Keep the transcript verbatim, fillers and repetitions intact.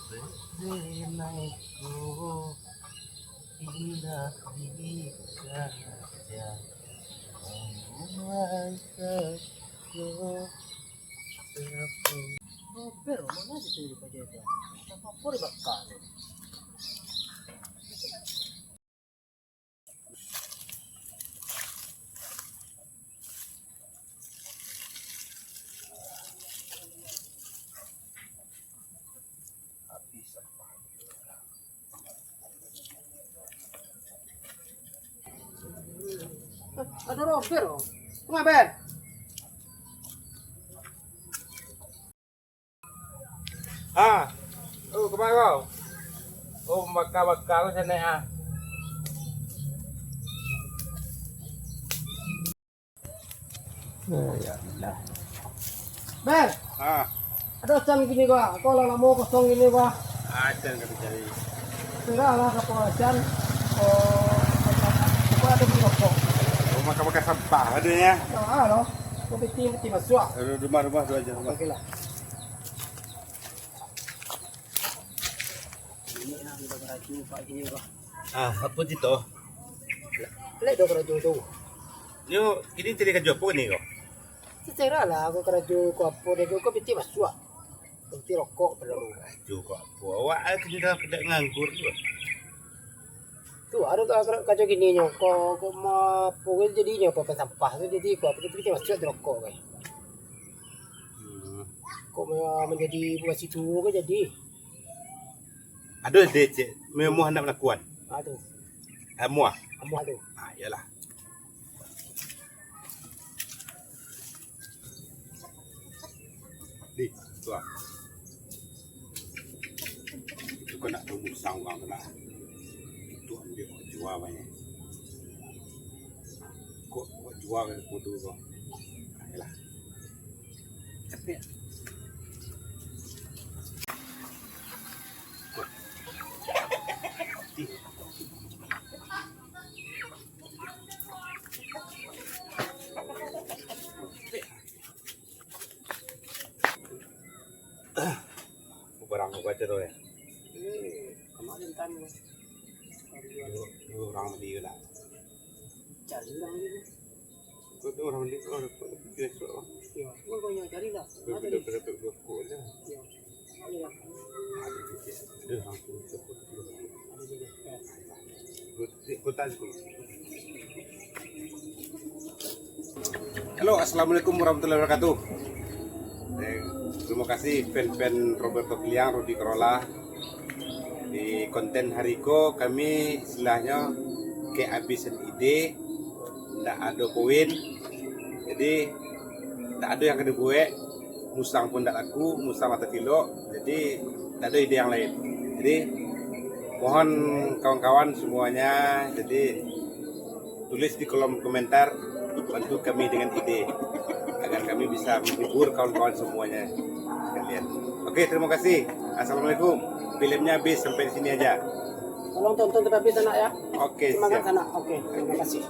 Renaiku indah di saja. Rumah saku. Rober, mana aja tu dia pakai tu? Apa-apa dia bakar tu. Ado Rober, oh. Ngapa, Ber? Ah, oh, kemana kau? Oh, baka-baka aku sana, ah. Oh, ya Allah. Ber! Ah. Ado can kini gua, kau lah lamo kosong kini gua. Ah, can ka dicari. Sudah lah, kau can. Oh, kau ada beli rokok. Oh, makan-makan sampah ada ya. Ah, lo. Kau piti, piti masuk. Eh, rumah, rumah tu aja, rumah. Okey lah. Ini lah, udah karajo, Pak, kini, Pak. Ah, apa cerita? Lek dah karajo tu. Nyo, kini cari karajo apa ni kau? Terserah lah, aku karajo ko apa deh, ko piti masuak. Piti rokok perlu. Karajo ko apa? Awak ai kini dah pada nganggur tu. Tu, ado ka-, ka-, karajo kini nyo, ko, ko ma-, apa ko jadi nyo, apa, apa sampah tu jadi ko apa, piti masuak di rokok kan. Hmm. Ko ma-, manjadi buah situ ko jadi. Aduh, deh, cek. Memoh anak melakuan. Aduh. Amuah. Amuah tu. Ah, iyalah. Di, tu ah. Itu kau nak tahu musang orang tu lah. Itu ambil kau jual banyak. Kau, kau jual ke kudu kau. Ah, iyalah. Capek. Barang aku baca tu ya. Ini kemarin kan. Dua, dua orang beli lah. Cari orang beli. Kau tu orang beli, kau dapat biasa. Ya, kau yang cari lah. Kau dapat, dapat dua kok je. Ya. Ada juga. Ada juga. Ya. Halo, assalamualaikum warahmatullahi wabarakatuh. Eh, terima kasih fan-fan Roberto Piliang, Rudi Corolla. Di konten hari ko kami istilahnyo kehabisan ide, ndak ado poin. Jadi ndak ado yang ka dibuek, musang pun ndak laku, musang lah tatilok. Jadi ndak ado ide yang lain. Jadi mohon kawan-kawan semuanya, jadi tulis di kolom komentar, bantu kami dengan ide agar kami bisa menghibur kawan-kawan semuanya sekalian. Oke, terima kasih. Assalamualaikum. Filmnya habis sampai di sini aja. Tolong tonton sampai habis, anak, ya. Oke, semangat, siap. Anak. Oke, terima kasih.